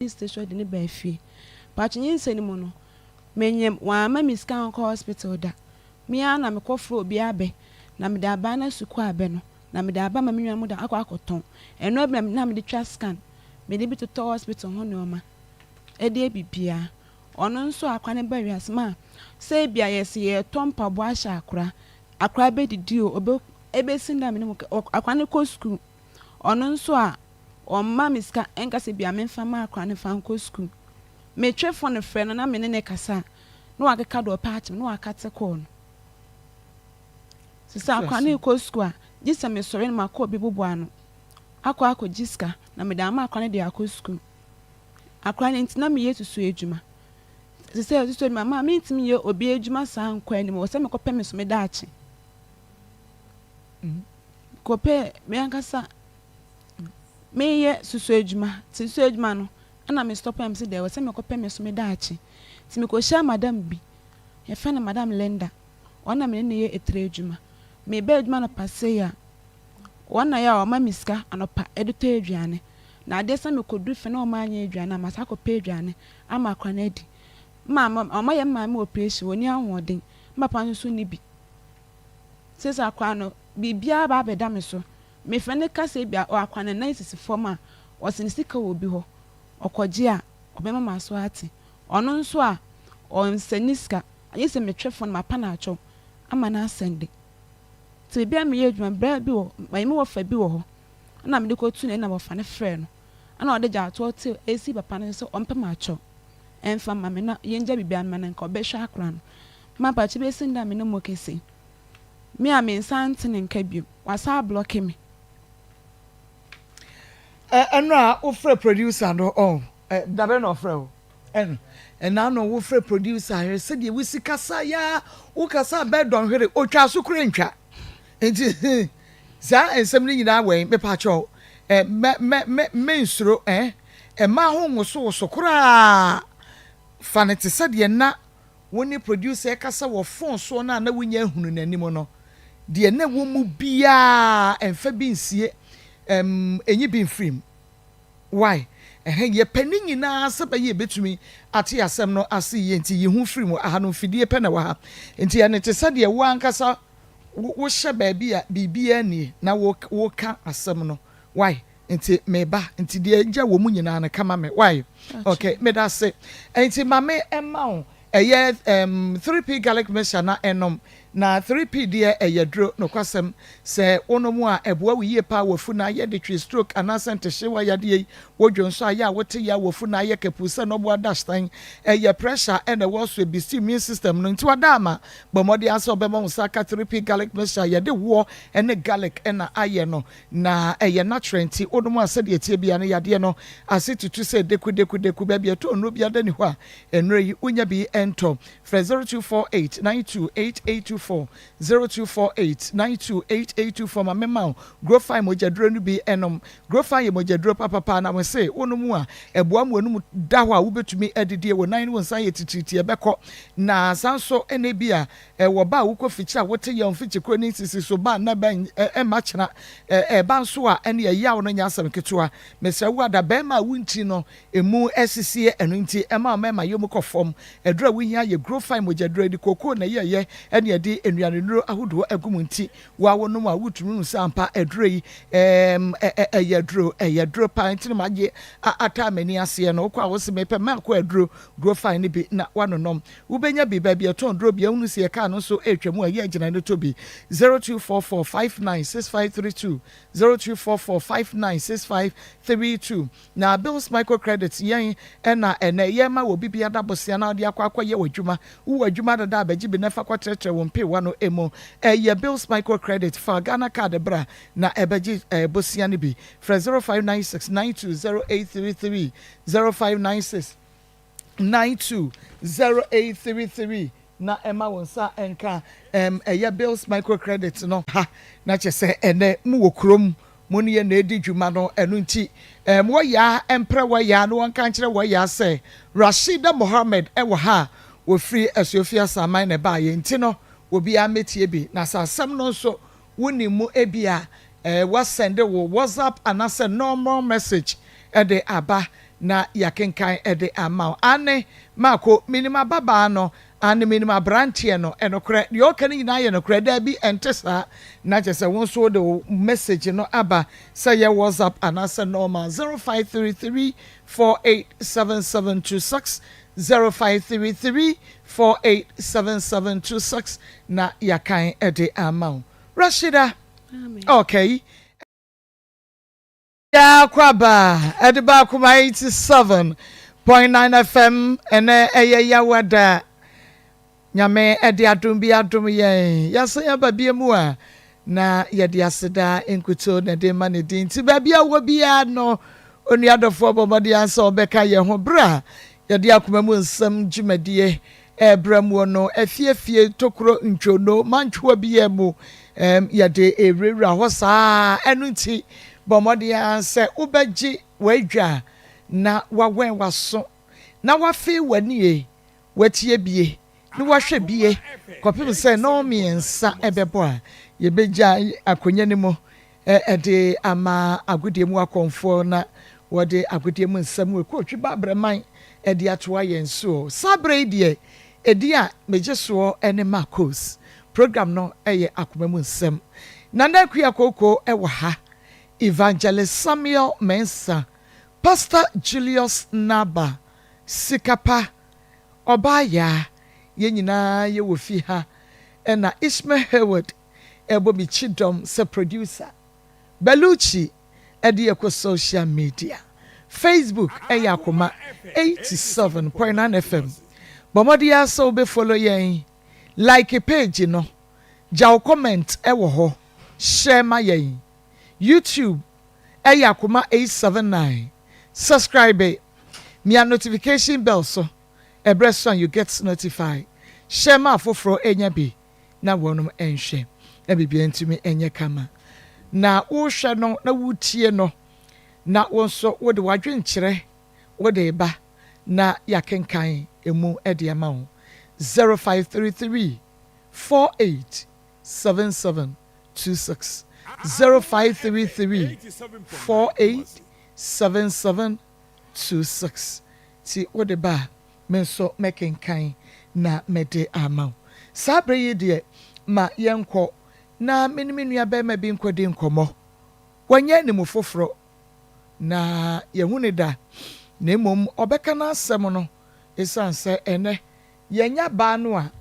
Station de no baa fie. Paatwo nyinsɛn no mu no, menyim wɔamma me sika ankɔ hospital da. Me ara na mekɔfrɛ obi abɛ na mede abaa no asukuu abɛ no na mede aba ma me nuanom de akɔ akɔtɔn. Ɛno bi na mede twa scan, mede bi totɔ hospital ho nneɛma, ɛde yɛ biribiara. Ɔno nso akora no baa wiase ma sɛ ebia yɛse yɛretɔ mpaboa ahyɛ akora, akora bɛdidi o, obe ebesi ndɛ a me ne mo akora no kɔ sukuu. Ɔno nso a ɔmma me sika nka sɛ bia memfa mma akora no mfa nkɔ sukuu. Metwe phone frɛ no na me ne no kasa a, na wakeka deɛ ɔpɛ akyerɛ me na wakate call no. Sɛ akora no rekɔ sukuu a, gye sɛ mesɔre na makɔ obi bobo ano akɔ akɔgye sika na mede ama akora no de akɔ sukuu. Akora no nti na meyɛ susu adwuma. Sɛ susu adwuma ma mentumi nyɛ obi adwuma saa nkɔ anim, wɔ sɛ mekɔpɛ me so me daakye. Kɔpɛ me ankasa meyɛ susu adwuma. Nti susu adwuma no, ɛna me stop am sɛ deɛ wɔ sɛ mekɔpɛ me so me daakye. Nti mekɔhyia madam bi, yɛfrɛ no Madam Linda. Ɔno na me ne no yɛ etire adwuma. Meba adwuma anɔpa sei a, wɔn na yɛ a ɔma me sika anɔpa de tɔ aduane. Na adeɛ sɛ mekɔduru fie na ɔma anyɛ aduane a, masa akɔpɛ aduane ama akora no adi. Maame, ɔma yɛ maame operation, wɔnni ahoɔden. Me papa nso nni bi. Sɛ akora no, biribiara ba abɛda me so. Mefrɛ no ka sɛ ebia akora no nan sisi fam a, ɔse ne sika wɔ obi hɔ. Ɔkɔgye a, ɔbɛma m'aso ate. Ɔno nso a, ɔnsɛne sika. Agye sɛ metwe phone mapa no akyɛw ama no asɛnde. Nti baabi a meyɛ adwuma, bra bi wɔ, me wɔfa bi wɔ hɔ. Ɛna mede kɔtu no ɛna wɔfa no frɛ no. Ɛna ɔde gyaatoɔ te esi papa no sɛ ɔmpɛ m'akyɛw. Ɛmfa ma me na yɛngya biribiara mma no nka ɔbɛhwɛ akora no. Ma mpakye bɛsi ndɛ a me ne mo kese. Me a me nsa nte ne nka bio. Wasa ablock me. Ɛno a wofrɛ producer no ɔ dabe na ɔfrɛ wo ɛno ɛna no wofrɛ producer hwɛ sɛdeɛ wosi kasa yaa wokasa bɛɛ dɔnhwere otwa so kora ntwa. Nti saa nsɛm no nyinaa wɛn mepa kyɛw ɛ mɛ mɛ mɛ mɛnsuro ɛ ɛma ho wosowoso koraa. Fa ne te sɛdeɛ na wo ne producer kasa wɔ phone soɔ no a na wonya ahunu n'anim no deɛ na ɛwɔ mu biara, ɛmfa bi nsie, ɛnyi bi mfirim. Why ɛhɛn yɛpɛ ne nyinaa sɛ bɛyɛ yɛbɛtumi ate asɛm no ase yie. Nti yi ho firi mu. Aha no mfidie pɛ na wɔ ha, nti ɛne te sɛdeɛ wo ankasa wohyɛ baabi a biribiara nie na woka asɛm no. Why nti meba nti deɛ gya wɔ mu nyinaa no kama me. Why okay, meda ase. Nti maame ɛma wo ɛyɛ 3P Garlic Mixture na ɛnom na 3P deɛ ɛyɛ duro nokwasɛm sɛ wonom a ɛboa wo yie paa. Wafu na ayɛ de twe stroke anaasɛ ntehyewa yadeɛ yi wodwo nso ayɛ a wote yɛ a wafu na ayɛ kapu sɛ nɔboa dashtan ɛyɛ pressure ɛna ɛwɔ so ebisi immune system no. Nti wada ama bɔ mmɔden asɛ ɔbɛma wo nsa aka 3P Garlic Mixture. Yɛde woɔ ɛne garlic ɛna ayɛ no na ɛyɛ natural, nti wonom a sɛdeɛ tie bia no yadeɛ no ase tutu sɛ deku deku deku. Baabi ɛtɔ nnuro bi ada ni hɔ a nnuro yi wonya bi ɛntɔ. Frɛ 0248 928824, 0248 928824. Ma mema wo Grofine mogyaduro no bi ɛnom. Grofine yɛ mogyaduro papapa na mo se wonom a ɛboa mu anum da hɔ a wobɛtumi adidie wɔ nan ne wo nsa yɛ titiriti ɛbɛkɔ. Na saa nso ɛna bi a ɛwɔ ba a wokɔ fikyiri a wote yɛn mfikyi kuro ne nsisi so ba na bɛn ɛma kyena ɛba nso a ɛne ɛyaw no nyɛ asɛm ketewa. Mesrɛ wo ada bɛrima a wonti no emu ɛsisie ɛno nti ɛma ɔmɛma yɛ mu kɔ fam. Ɛduro a wohia yɛ Grofine mogyaduro de kookoo na ɛyɛyɛ ɛne ɛde nnuanennuro ahodoɔ agu mu, nti wa wɔnom a wotumi hu sɛ ampa ɛduro yi ɛyɛ duro, ɛyɛ duro paa. Nti na magye ata m'ani aseɛ no wokɔ a wosi mepɛ mɛakɔ aduro Grofine no bi na wanonom. Wobɛnya bi baabi ɛtɔn duro bi ehunu si ɛkaa no nso ɛretwa mu a ɛyɛ agyina no tɔ bi. 0244596532, 0244596532. Na Bills Microcredit yɛn ɛna ɛnɛ yɛma wɔ bibi ada bosia na ɔde akɔ akɔyɛ wɔ adwuma. Wowɔ adwuma dada abɛgye bi na fa kɔtrɛtrɛ wɔn mpewa no emu. Ɛyɛ Bills Microcredit. Fa Ghana Card bra na ɛbɛgye bosia no bi. Frɛ 0596920833, 0596920833 na ɛma wɔn nsa nka ɛyɛ Bills Microcredit no ha. Na kyerɛ sɛ ɛnɛ mu wɔ kurom mo ne yɛ na edi dwuma no. Ɛno nti wɔyaa mprɛ wɔyaa na wɔnka nkyerɛ wɔyaa sɛ Rashida Mohammed ɛwɔ ha a wɔfiri Asuofi Asaman na ɛbaayɛ, nti no obiara mɛtie bi. Na sɛ asɛm no nso wonim mu ebi a wasɛnde wo WhatsApp anaasɛ normal message ɛde aba. na yɛakenkan de ama wo. Aane, Marko, menim ababaa no, aane, menim aberanteɛ no, ɛnokorɛ, deɛ ɔreka no nyinaa yɛ nokorɛ, daabi, ɛnte saa, na kyerɛ sɛ wo nso wode wo message no aba, sɛ ɛyɛ WhatsApp anaasɛ normal, 0533 487726, 0533 487726, na yɛakan de ama wo. Rashida, okay. Akwaaba ɛde ba Akoma 87.9 FM. Ɛnɛ ɛyɛ Yawada. Nyame ɛde adom bi adom yɛn. Yɛasan aba bia mu a na yɛde aseda nkuto na ɛde ma ne din. Nti baabi a wɔ biara no, onua dɔfoɔ, bɔ mmɔden ara sɛ ɔbɛka yɛn ho berɛ a yɛde akoma mu nsɛm dwumadie ɛrebrɛ muo no. Afiefie, tokuro, ntwonoo, mantwoa biara mu, yɛde rewurawura hɔ saa ara. Ɛno nti, bɔ mmɔden ara sɛ wobɛgye w'adwa na woawɛn w'aso na woafee w'anie, woatie bie ne woahwɛ bie kɔpem sɛ nnɔnmiɛnsa bɛbɔ a yɛbɛgyae akonnwa no mu de ama agodie mu akɔmfoɔ na wɔde agodie mu nsɛm rekɔtwi ba abrɛman de atoa yɛn soɔ. Saa berɛ yi deɛ, edin a megye soɔ ne Marcos. Program no yɛ Akoma Mu Nsɛm. Nana Akua Kooko wɔ ha, Evangelist Samuel Mensah, Pastor Julius Naba, Sikapa, Ɔbaa Yaa, yɛn nyinaa yɛwɔ fie ha. Ɛna Ishmael Hayward ɛrebɔ me kyidɔm sɛ producer. Bellucci de yɛ kɔ social media. Facebook yɛ Akoma 87.9 FM. Bɔ mmɔden ara sɛ wobɛ follow yɛn, like page no, gya wo comment wɔ hɔ, share ma yɛn. YouTube yɛ Akoma 879. Subscribe, mia notification bell so, ɛberɛ so a you get notified. Share ma afoforɔ nya bi na wɔnom nhwɛ na biribiara ntumi nyɛ kama. Na wohwɛ no na wotie no na wo nso wode w'adwenkyerɛ wode reba na yɛakenkan ɛmu de ama wo. 0533 48 77 26 0533 48 77 26 Ti wode ba a, me nso mɛkenkan na mede ama wo. Saa bere yi deɛ, ma yɛnkɔ na me ne me nuabarima bi nkɔdi nkɔmmɔ. Wanyɛ ne mu foforo, na yɛahu no da, na mmom ɔbɛka n'asɛm no esiane sɛ ɛnnɛ yɛanya baa no a,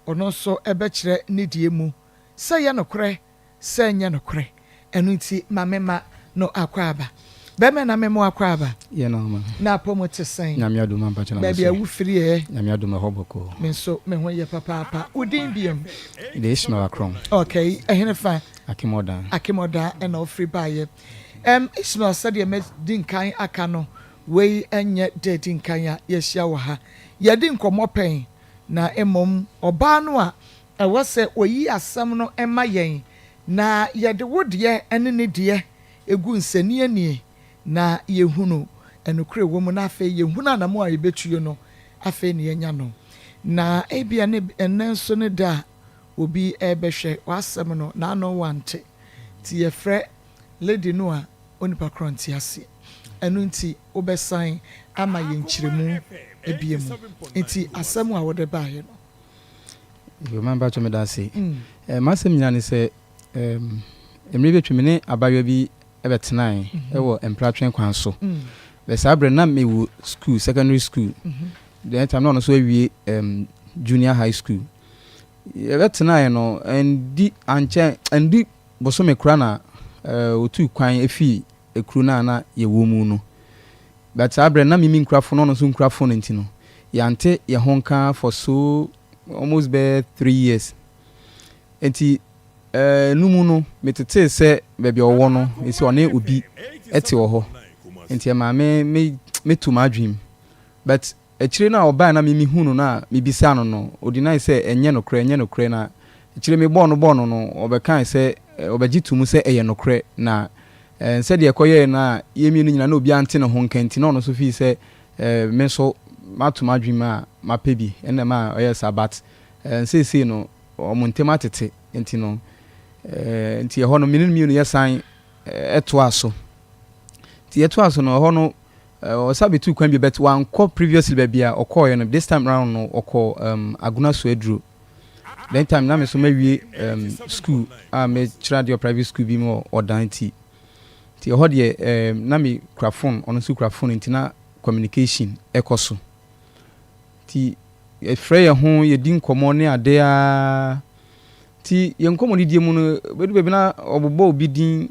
ɔno nso bɛkyerɛ ne deɛ mu sɛ ɛyɛ nokorɛ sɛ ɛnyɛ nokorɛ. Ɛno nti ma me ma no akwaaba. Bɛmɛ na me mo akwaaba. Yɛ na ɔma. Na apɔ mu te sɛn? Nyame adom ampa kyɛ na Baabi a wo firi ɛ? Nyame adom ɛhɔ bɔkɔɔ. Me nso me ho yɛ papaapa. Wo din biom? De Ishmael Akrong. Okay, ɛhene fa? Akemɔdaa. Akemɔdaa ɛna wo firi baayɛ. Ɛm Ishmael sɛdeɛ mɛ di nkan aka no wei ɛnyɛ da edi nkan a yɛahyia wɔ ha. Yɛadi nkɔmɔ pɛn na mmom ɔbaa no a Ɛwɔ sɛ oyi asɛm no ma yɛn, na yɛde wo deɛ ne ne deɛ gu nsɛnnianie, na yɛhunu nokorɛ wɔ mu, na afei yɛhunu anamɔn a yɛbɛtuo no, afei na yɛanya no. Na ebia ne ɛnnɛ nso ne da a obi rebɛhwɛ w'asɛm no, n'ano wante, nti yɛfrɛ lady no a onipa korɔ nte aseɛ. Ɛno nti wobɛsan ama yɛn nkyerɛmu bio mu. Nti asɛm a wode baeɛ no. Yo, ma mpakyɛ meda ase. Eh, m'asɛm nyinaa ne sɛ, um, mmerɛ bi atwa me ne abayewa bi bɛtenae mhm. wɔ mpratwe kwan so. Mm. Bɛ saa berɛ na mewɔ school, secondary school. Mhm. Then time na ɔno nso awie um, junior high school. Yɛbɛtenaeɛ no, ɛndi ankyɛ, ɛndi bosome kora na uh, ɔtuu kwan efii ekuro no a na yɛwɔ mu no. But saa berɛ no na me menkura phone na ɔno nso nkura phone nti no yɛante yɛn ho nka for so almost bɛyɛ 3 years. Nti ɛno mu no metetee sɛ baabi a ɔwɔ no ɛsɛ ɔne obi te wɔ hɔ nti ɛmaa me me metu m'adwene mu. But akyire no a ɔbaeɛ na me mehu no no a mebisaa no no ɔ deny sɛ ɛnyɛ nokorɛ, ɛnyɛ nokorɛ. Na akyire mebɔɔ no bɔɔ no no ɔbɛkae sɛ ɔbɛgye to mu sɛ ɛyɛ nokorɛ. Na sɛdeɛ ɛkɔyɛeɛ no a yɛn mmienu nyinaa na obiara nte ne ho nka nti na ɔno nso fii sɛ me nso mato m'adwene mu a mapɛ bi ɛna ɛma ɔyɛɛ saa. But seesei no wɔn ntam atete nti no nti ɛhɔ no me ne no mmienu yɛsan toaa so. Nti yɛtoaa so no ɛhɔ no. Ɔsan bɛtuu kwan bio but wankɔ previously baabi a ɔkɔɔeɛ no, this time round no ɔkɔɔ um, Agona Suaduro. Then time na me nso mawie um, school a mekyerɛ adeɛ wɔ private school bi mu wɔ Ɔdan nti nti ɛhɔ deɛ um, na me kura phone, ɔno nso kura phone nti na communication ɛkɔ so. Nti yɛfrɛ yɛn ho yɛdi nkɔmmɔ ne adeɛ ara nti yɛn nkɔmmɔdidie mu no bɛdu baabi na ɔbobɔ obi din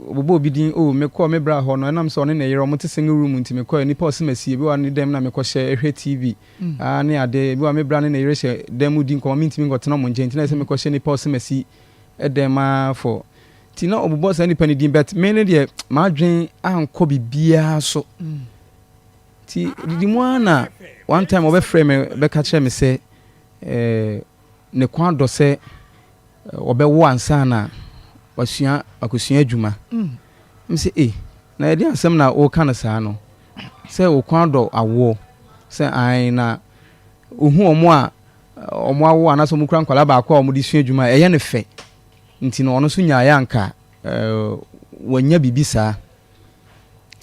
Ɔbobɔɔ obi din, oh, mekɔɔ me bra hɔ no, ɛnam sɛ ɔne ne yere, wɔte single room nti mekɔɛ, nipa ɔsemasi, ebi wɔ hɔ a ne dan mu na mekɔhyɛ, hwɛ TV aa ne ade, ebi wɔ hɔ a me bra ne ne yere hyɛ dan mu di nkɔmmɔ, mentumi nkɔtena wɔn nkyɛn nti na ɛsɛ sɛ mekɔhyɛ nipa ɔsemasi dan mu aa for, nti na ɔbobɔ saa nipa no din but me ne deɛ m'adwen ankɔ biribiara so, nti didi mu aa na one time ɔbɛfrɛ me bɛka kyerɛ me sɛ eh, ne kɔn adɔ sɛ Ɔbɛwo ansa na wasua akosua adwuma. Me sɛ ei, na ɛdeɛn asɛm na woka no saa no? Sɛ wo kɔn adɔ awoɔ? Sɛ ae, na ohu wɔn a wɔn awo anaasɛ wɔn kura nkwadaa baako a wɔde sua adwuma a, ɛyɛ no fɛ. Nti no ɔno nso nyaeɛ anka wanya biribi saa.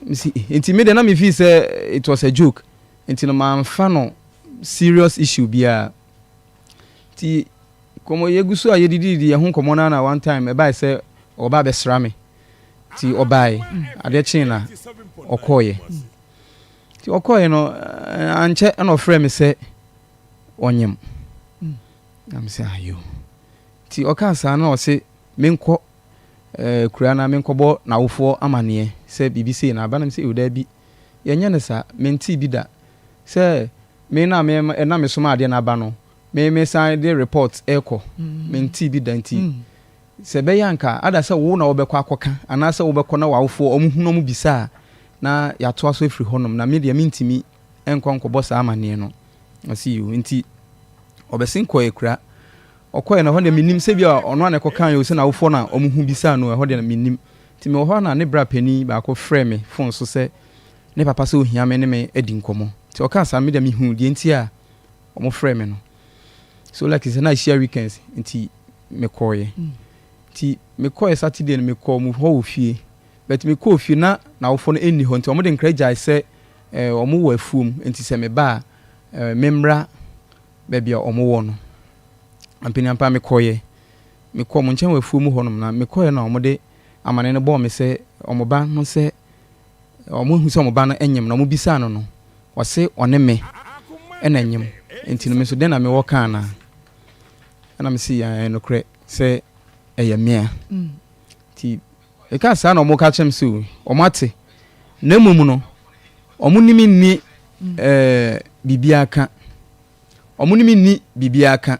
Me sɛ ei, nti me deɛ na me feel sɛ it was a joke. Nti no mamfa no serious issue biara. Nti Nkɔmmɔ, yɛgu so a yɛdidididi yɛn ho nkɔmmɔ no ara na one time ɛbae sɛ ɔreba abɛsra me. Nti ɔbae, adeɛ kyee na ɔkɔeɛ. Nti ɔkɔeɛ no, ankyɛ ɛna ɔfrɛɛ me sɛ ɔnyem. Na me sɛ ayo. Nti ɔkaa saa na ɔse menkɔ eh, kura na menkɔbɔ n'awofoɔ amaneɛ sɛ biribi sei na aba. Na me sɛ daabi, yɛnyɛ no saa, mentee bi da sɛ me na me ɛna mesoma adeɛ no aba no Me me san de report rekɔ me ntee bi da nti sɛ ɛbɛyɛ anka ada sɛ wo na wobɛkɔ akɔka anaasɛ wobɛkɔ na w'awofoɔ wɔn hunu wɔn bisa a na yɛatoa so afiri hɔnom na me deɛ mentumi nkɔ nkɔbɔ saa amaneɛ no. Ɔse yoo nti ɔbɛsen kɔɔ akura ɔkɔɛ no ɛhɔ deɛ mennim sɛ bi a ɔno a na ɛkɔkaeɛ o sɛ n'awofoɔ na wɔn hu bisaa no ɛhɔ deɛ mennim nti mewɔ hɔ a na ne bra panin baako frɛɛ me phone so sɛ ne papa sɛ ohia me ne me adi nkɔmmɔ nti ɔkaa saa me deɛ mehuu deɛ nti a Wɔn frɛɛ me no so like sɛ na ahyia weekends nti me kɔɔeɛ nti me kɔɔeɛ Saturday no me kɔɔ mu hɔ wɔ fie but me kɔɔ fie na n'awofoɔ no nni hɔ nti wɔn de nkra gyae sɛ ɛɛ wɔn wɔ afuom nti sɛ me ba a ɛɛ me mmra baabi a wɔn wɔ no ampaniampa me kɔɔeɛ me kɔɔ wɔn nkyɛn wɔ afuom hɔ nom na me kɔɔeɛ na wɔn de amane no bɔɔ me sɛ wɔn ba no sɛ Wɔahu sɛ wɔn ba no nyem na wɔbisaa no no, ɔse ɔne me na ɛnyem, nti no me nso dɛn na mewɔ ka anaa? Ɛna mese ɛyɛ nokorɛ sɛ ɛyɛ mea. Nti ɛkaa saa na wɔka kyerɛ me sɛ wɔn ate, na mmom no wɔn ne me nni ɛɛ biribiara ka, wɔn ne me nni biribiara ka,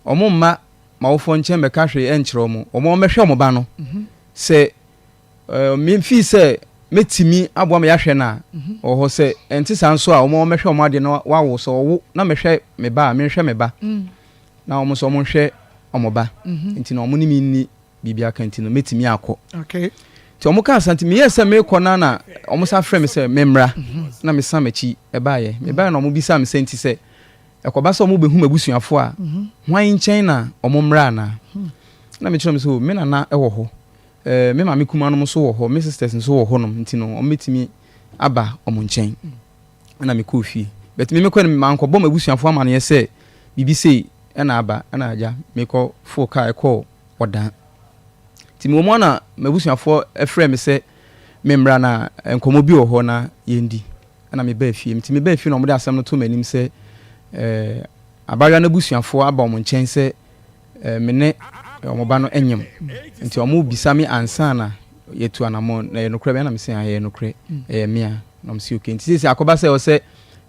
wɔn mma m'awofoɔ nkyɛn bɛka hwee ɛnkyerɛ wɔn, wɔn wɔbɛhwɛ wɔn ba no sɛ Mifii sɛ mɛtumi aboa ma yɛahwɛ no a, ɔwɔ hɔ. Sɛ ɛnte saa nso a, wɔn wɔmmɛhwɛ wɔn adeɛ na wɔawo. Sɛ wɔwo na mehwɛ me ba a, menhwɛ me ba, na wɔn nso wɔnhwɛ wɔn ba. Nti no, wɔn ne me nni biribi aka nti no, mɛtumi akɔ. Nti wɔn kaa saa nti, meyɛɛ sɛ merekɔ no ara na wɔn san frɛɛ me sɛ memmra, na mesan m'akyi baeɛ. Mebaeɛ na wɔbisaa me sɛ nti sɛ ɛkɔba sɛ wɔbɛhu m'abusuafoɔ a, hwan nkyɛn na wɔmmra anaa? Na mekyerɛɛ wɔn sɛ, o, me nana wɔ hɔ. Eh, me maame kumaa nom nso wɔ hɔ, me sisters nso wɔ hɔnom, nti no wɔbɛtumi aba wɔn nkyɛn. Ɛna mekɔɔ fie. But me mekɔɛ no, mankɔbɔ m'abusuafoɔ amaneɛ sɛ biribi sei ɛna aba, ɛna agya mekɔ foo kaa ɛkɔɔ Ɔdan. Nti mewɔ mu ara na m'abusuafoɔ frɛɛ me sɛ memmra na nkɔmmɔ bi wɔ hɔ na yɛndi. Ɛna mebaa fie. Nti mebaa fie na wɔde asɛm no too m'anim sɛ eh, abaayewa no abusuafoɔ aba wɔn nkyɛn sɛ me ne wɔn ba no nyem nti wɔn bisa me ansa na yɛtu anamɔn na ɛyɛ nokorɛ bɛn na mese ɛyɛ nokorɛ ɛyɛ mea na wɔn se okay nti sɛsɛ akɔba sɛ ɔsɛ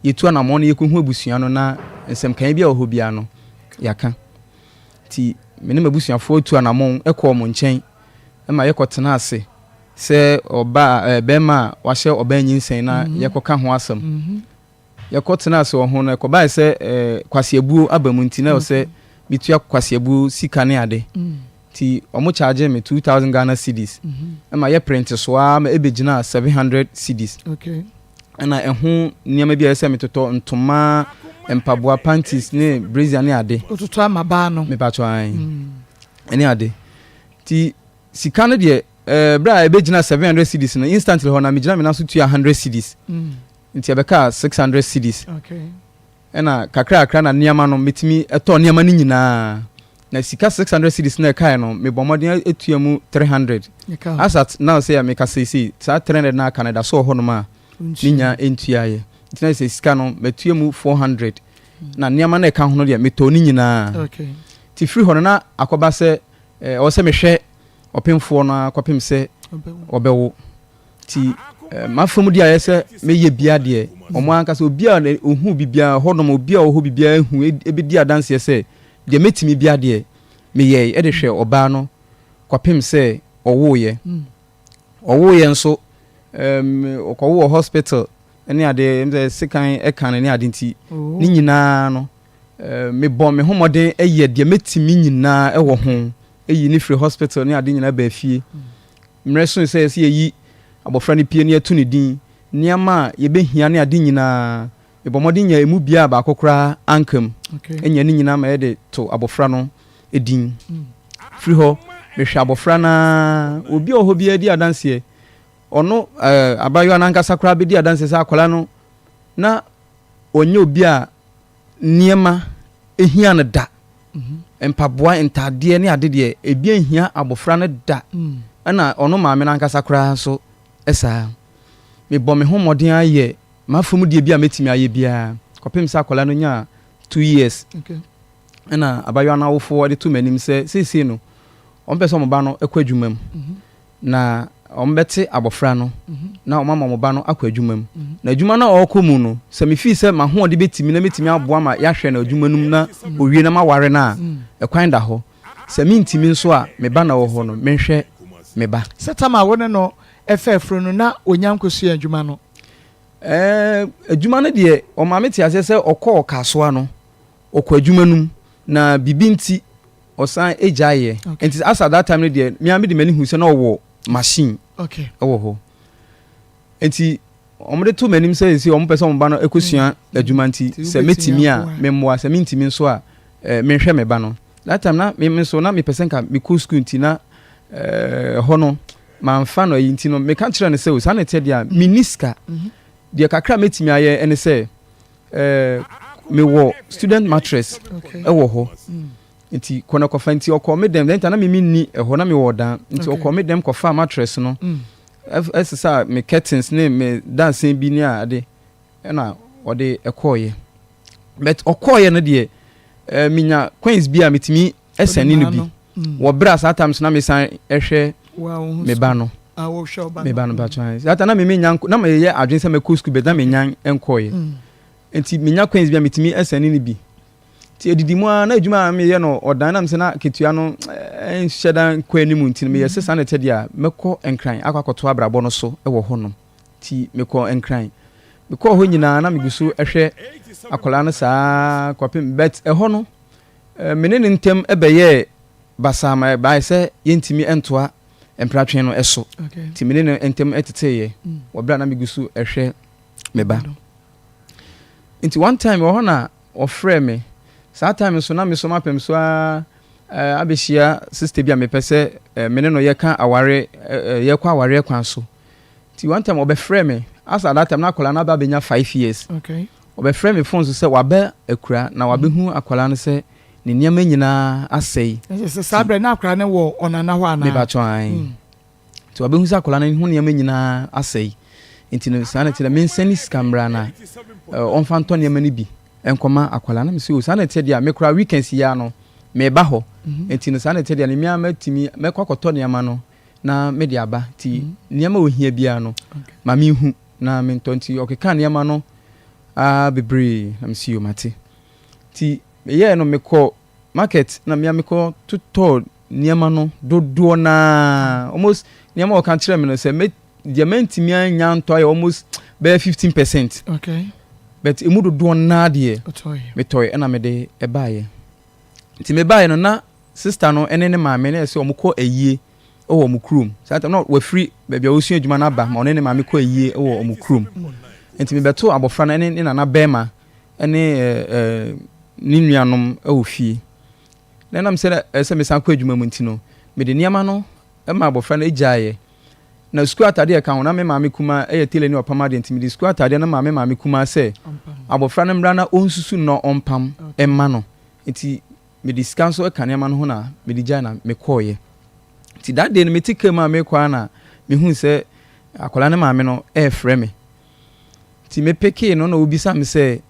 yɛtu anamɔn na yɛkɔhu abusua no na nsɛmkan bi a wɔ hɔ biara no yɛaka nti me ne m'abusuafoɔ tu anamɔn kɔ wɔn nkyɛn ma yɛkɔtena ase sɛ ɔba bɛrima a wahyɛ ɔbaa nyinsɛn na yɛkɔka ho asɛm Yɛkɔtenaa ase wɔ ho no, ɛkɔbae sɛ kwaseabuo aba mu nti na ɛwɔ sɛ metua kwaseabuo sika ne ade. Nti wɔn charge me 2000 Ghana cedis ɛma yɛ print so ara ma ɛbɛgyinaa 700 cedis. Ɛna ɛho nneɛma bi a ɛsɛ sɛ metotɔ ntoma, mpaboa, panties ne brazier ne ade. Wototɔ ama baa no? Mepatwɔ ae. Ɛne ade. Nti sika no deɛ. Berɛ a ɛbɛgyina 700 cedis no, instantly hɔ na megyina me nan so tua 100 cedis. Nti ɛbɛkaa 600 cedis. Ɛna kakrakra na nneɛma no metumi tɔɔ nneɛma no nyinaa. Na sika 600 cedis no a ɛkaeɛ no, mebɔɔ mmɔden atua mu 300. As at now sɛ meka seesei, saa 300 no a aka no ɛda so wɔ hɔnom a menya ntuaeɛ. Nti na sɛ sika no matua mu 400 na nneɛma no a ɛka ho no deɛ metɔɔ ne nyinaa. Nti firi hɔ no na akɔba sɛ ɛwɔ sɛ mehwɛ ɔpemfoɔ no ara kɔpem sɛ ɔbɛwo. Nti m'afa mu deɛ ayɛ sɛ meyɛ bia deɛ, wɔn ankasa obi a ɔhu biribiara hɔnom, obi a ɔwɔ hɔ biribiara hu bɛdi adanseɛ sɛ deɛ mɛtumi bia deɛ meyɛe de hwɛ ɔbaa no kɔpem sɛ ɔwoeɛ. Ɔwoeɛ nso, ɔkɔwo wɔ hospital ne adeɛ, sɛ sekan ɛka no ne ade nti, ne nyinaa no, mebɔ me ho mmɔden yɛ deɛ mɛtumi nyinaa wɔ ho, yi no firi hospital ne ade nyinaa baa fie. Mmerɛ soe sɛ yɛsɛ yɛyi abɔfra no pie na yɛto ne din, nneɛma a yɛbɛhia ne ade nyinaa, mebɔ mmɔden nya ɛmu biara baako koraa anka mu, nya ne nyinaa ma yɛde to abɔfra no din. Firi hɔ, mehwɛ abɔfra no ara, obi a ɔwɔ hɔ biara di adanseɛ, ɔno abaayewa no ankasa koraa bɛdi adanseɛ sɛ akwadaa no na ɔnyɛ obi a nneɛma hia no da. Mpaboa, ntaadeɛ ne ade deɛ, ebi nhia abɔfra no da. Ɛna ɔno maame no ankasa koraa nso saa. Mebɔ me ho mmɔden ara yɛ m'afa mu deɛ bi a mɛtumi ayɛ biara kɔpem sɛ akwadaa no nyaa 2 years. Ɛna abayewa no awofoɔ de to m'anim sɛ seesei no, wɔmpɛ sɛ wɔn ba no kɔ adwuma mu. Na wɔbɛte abɔfra no na wɔama wɔn ba no akɔ adwuma mu. Na adwuma no a ɔrekɔ mu no, sɛ mefii sɛ m'ahoɔden bɛtumi na mɛtumi aboa ma yɛahwɛ no adwuma no mu na ɔwie na maware no a, ɛkwan da hɔ. Sɛ mentumi nso a, me ba na ɔwɔ hɔ no, menhwɛ me ba. Sɛ tam a wo ne no fɛ afuro no, na ɔnya nkɔsua adwuma no? Ɛɛ, adwuma no deɛ, ɔma mete aseɛ sɛ ɔkɔɔ Kasoa no, ɔkɔ adwuma no mu, na biribi nti, ɔsan gyaeɛ. Nti as at that time no deɛ, me ara mede m'ani hu sɛ na ɔwɔ machine wɔ hɔ. Nti wɔde to m'anim sɛ sɛ wɔn pɛ sɛ wɔn ba no kɔsua adwuma nti sɛ mɛtumi a memmoa, sɛ mentumi nso a menhwɛ me ba no. That time na me nso na mepɛ sɛ nka mekɔ school nti na ɛhɔ no mamfa no ayi nti no meka kyerɛ no sɛ o saa na ɛteɛ deɛ a menni sika. Deɛ kakra a mɛtumi ayɛ ne sɛ mewɔ student mattress wɔ hɔ nti kɔ na kɔfa. Nti ɔkɔ me dɛm dɛn na me menni ɛhɔ na mewɔ ɔdan nti ɔkɔ me dɛm kɔfa mattress no ɛsesa me curtains ne me dansɛn bi ne ade ɛna ɔde ɛkɔɔyɛ. But ɔkɔɔyɛ no deɛ, menya coins bi a metumi ɛsɛne no bi wɔ berɛ a saa time so na mesan ɛhwɛ me ba no patro. Saa time na me menya na meyɛ adwene sɛ mɛkɔ school, but na menya nkɔɔyɛ nti menya coins bi a metumi ɛsɛne no bi. Nti edidi mu ara na adwuma a meyɛ no ɔdan nam sɛ na ketewa no nhyɛ da nkɔ anim nti no meyɛ sɛ saa na ɛtɛ deɛ a mɛkɔ Nkran akɔ akɔto abrabɔ no so wɔ hɔnom. Nti mekɔ Nkran, mekɔɔ hɔ nyinaa na megu so hwɛ akwadaa no saa kɔpem, but ɛhɔ no me ne ne ntam bɛyɛɛ basaa ma ɛbaeɛ sɛ yɛntumi ntoa mpratwe no so. Nti me ne no ntam teteeɛ wɔ berɛ a na megu so hwɛ me ba. Nti one time wɔ hɔ na ɔfrɛɛ me. Saa time nso na me so mapem so ara abɛhyia sister bi a mepɛ sɛ me ne no yɛka aware, yɛkɔ awareɛ kwan so. Nti one time ɔbɛfrɛɛ me. As at that time na akwadaa no aba abɛnya 5 years. Ɔbɛfrɛ me phone so sɛ waba akura na wabɛhu akwadaa no sɛ ne nneɛma nyinaa asɛe. Sɛ saa berɛ na akwadaa no wɔ ɔnana hɔ anaa? Mebatɔ ae. Nti wabɛhu sɛ akwadaa no ho nneɛma nyinaa asɛe. Nti no saa na ɛte dɛ mensɛne sika mmra na ɔmfa ntɔ nneɛma no bi nkɔma akwadaa no. Mesɛ o saa na ɛte deɛ a me koraa weekends yi ara no meba hɔ. Nti no saa na ɛte deɛ no mmea mɛtumi mɛkɔ akɔtɔ nneɛma no na mede aba. Nti nneɛma a ohia biara no ma menhu na mentɔ. Nti ɔkeka nneɛma no aa bebree na mesi o mate. Nti meyɛɛ no mekɔ market na mmea mekɔ totɔ nneɛma no dodoɔ naa, almost nneɛma a ɔka kyerɛ me no sɛ me deɛ mɛntumi anya ntɔ ayɛ almost bɛyɛ 15%. But emu dodoɔ naa deɛ metɔe ɛna mede ɛbaeɛ. Nti mebaeɛ no na sister no ɛne ne maame na ɛsɛ wɔn kɔ ayie wɔ wɔn kurom. Saa time na wafiri baabi a wɔsua adwuma no aba ma ɔne ne maame kɔ ayie wɔ wɔn kurom. Nti mebɛto abɔfra no ɛne ne nana bɛrima ɛne ɛɛ ɛɛ ne nuanom wɔ fie. Na ɛnam sɛ ɛsɛ mesan kɔ adwuma mu nti no mede nneɛma no Ma abɔfra no gyaeɛ. Na sukuu ataadeɛ a ɛka ho, na me maame kumaa yɛ tailor ni a ɔpam adeɛ nti mede sukuu ataadeɛ no maa me maame kumaa sɛ abɔfra no mmra na ɔnsusu no na ɔmpam mma no. Nti mede sika nso ka nneɛma no ho na mede gyae na mekɔeɛ. Nti that day no mete kaa mu a merekɔ ara na mehuu sɛ akwadaa no maame no refrɛ me. Nti mepekee no na ɔbisa me sɛ